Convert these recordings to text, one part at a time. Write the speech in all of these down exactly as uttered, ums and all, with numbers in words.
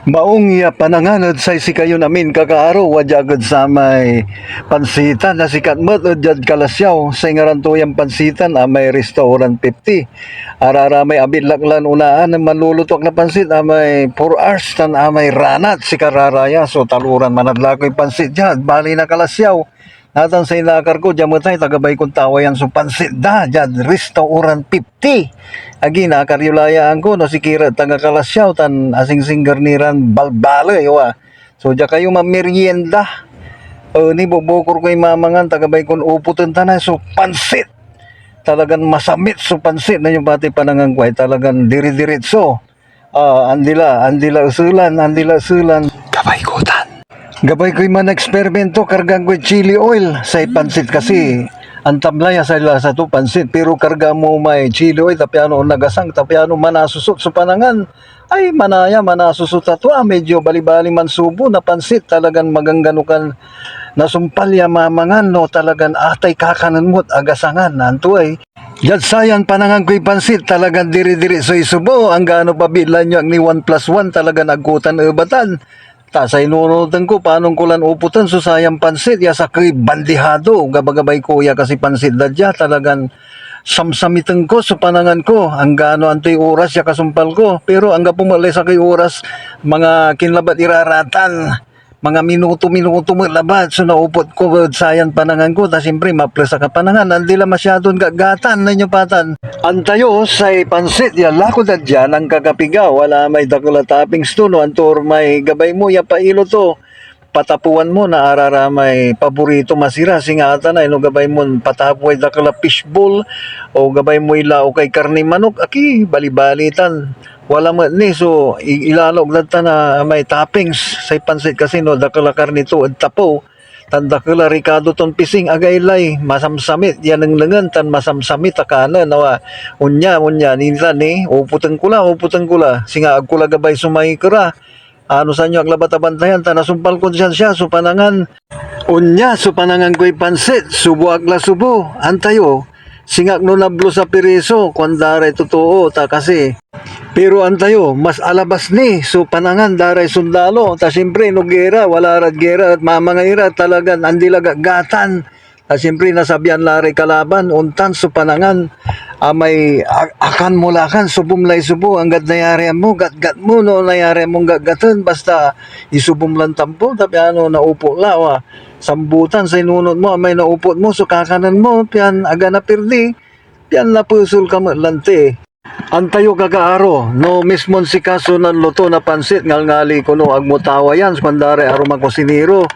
Maong ya panangan ed say sikayon amin, kakaaro, wadia ak ed samay pansitan a sikat met ed diad Calasiao. Say ngaran to yan pansitan amay Restaurant fifty. Araramay abitlak lan unaan, manluluto ak na pansit amay four hours tan amay ranat, sikararaya so taloran managlakoy pansit diad baley na Calasiao. Natan say nakar ko, dia met ay ta gabay kon tawayan so pansit da, diad Restaurant fifty. Agi, nakar yo la ya angko no sikira et taga Calasiao tan asingsingger ni ran balbaley, wa. So, dia kayo mamerienda. Eh, nibobokor koy mamangan, ta gabay kon upoten ta na so pansit. Talagan masamit so pansit na yung pati panangan ko ay talagan dire-diretso. Ah, andi la, andi la eselan, andi la eselan. Gabay ko tan. Gabay koy man-eksperimento, kargaan koy chili oil. Say pansit kasi, antam la ya say lasa to, pansit. Pero karga mo may chili oil, ta piano nagasang, ta piano manasusot so panangan. Ay, manaya, manasusot a to, ah, medyo balibali mansubo na pansit. Talagan maganggano kan nasumpal ya mamangan, no? Talagan atay kakanen mo't agasangan. Anto ay? Diad sayan panangan koy pansit, talagan dire-dire so isubo, anggano pa bitlan yo ak ni one plus one, talagan agko tan ebatan. Ta say nununoten ko, panon ko lan upoten so sayan pansit, ya sakey bandihado, gabagabay ko ya kasi pansit da dia, talagan samsamiten ko so panangan ko, anggano antoy oras ya kasumpal ko. Pero anggapo met lay sakey oras, mga kinlabat iraratan. Mga minuto-minuto met labat so naupot ko ed sayan panangan ko, ta siyempre, maples ak a panangan, andi la masyadon gatgatan nen yo patan. Antayo, say pansit ya lako dad dia, ankakapigaw, wala may dakel a toppings to, no anto may gabay mo ya pailo to. Patapuan mo na araramay paborito masira, singa atan ay no gabay mon patapuay dakel a fishball, o gabay moy laokay karniy manok, aki, balibali tan. Wala met ni so i-, ilalok dad tan a may toppings. Say pansit kasi no dakel a karni to ed tapew, tan dakel a rikado ton pising, agaylay masamsamit ya nengnengen tan masamsamit a kanen, awa. Onya, onya, nintan ni, upoten ko la, upoten ko la. Singa agko la gabay so may kera. Anosan yo ak labat a bantayan, ta nasumpal kod siansia so panangan. Onya so panangan koy pansit, subo ak la subo. Antayo, singak no nablos a piriso, kuanda ray totoo, ta kasi. Pero antayo, mas alabas ni so panangan da ray sondalo, ta siyempre no gera, wala rad gera, et mamangay ra, talagan andi la gatgatan. Ta siyempre, nasabian la ray kalaban, ontan so panangan, a may a-, akan mo la kan, subom lay subo, anggad nayarian mo, gatgat mo, no nayarian mong gatgaten, basta isubom lan tampol, ta piano naupot la, wa. Sambutan say nunot mo, amay naupot mo, so kakanen mo, pian aga napirdi, pian napesol ka met lanti. Antayo, kakaaro, no mismon sika so nanluto na pansit, ngalngali ko no agmo tawayan, kuanda ray arum a kusinero.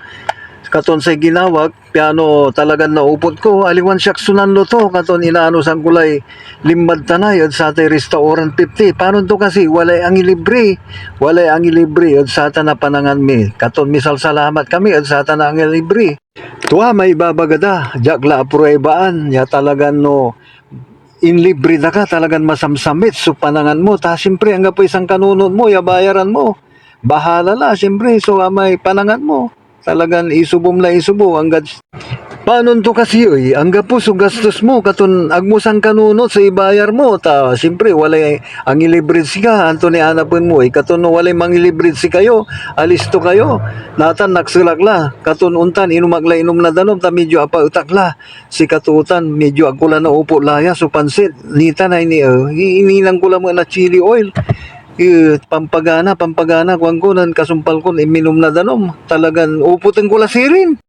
Katon say ginawak, piano talagan naupot ko, aliwan siak so nanluto, katon inaanosan ko lay linmad tanay ed satay Restaurant fifty. Panon to kasi, walay angilibre, walay angilibre ed satan a panangan mi. Katon misalsalamat kami ed satan a angilibre. Tua may ibabaga da, diak la apruebaan, ya talagan no inlibre da ka, talagan masamsamit so panangan mo. Ta siyempre, anggapoy sankanunot mo ya bayaran mo. Bahala la, siyempre, so amay panangan mo. Talagan isubom la isubo, anggad panon to kasi, oy, anggapo so gastos mo, katon agmo sankanunot so ibayar mo. Ta, siyempre, walay angilibrid sika, anto ni anapen mo, eh, katon no walay mangilibrid sikayo, alisto kayo. Natan, nakselak la, katon ontan, inom ak la inom na danum, ta medyo apaetak la. Sikato tan, medyo agko la naupot la ya so pansit. Nitan ay ni, eh, i-, ininan ko lamet na chili oil. Eh, pampagana, pampagana, kuan ko, nen kasumpal kon inminom na danum. Talagan upoten ko la sirin.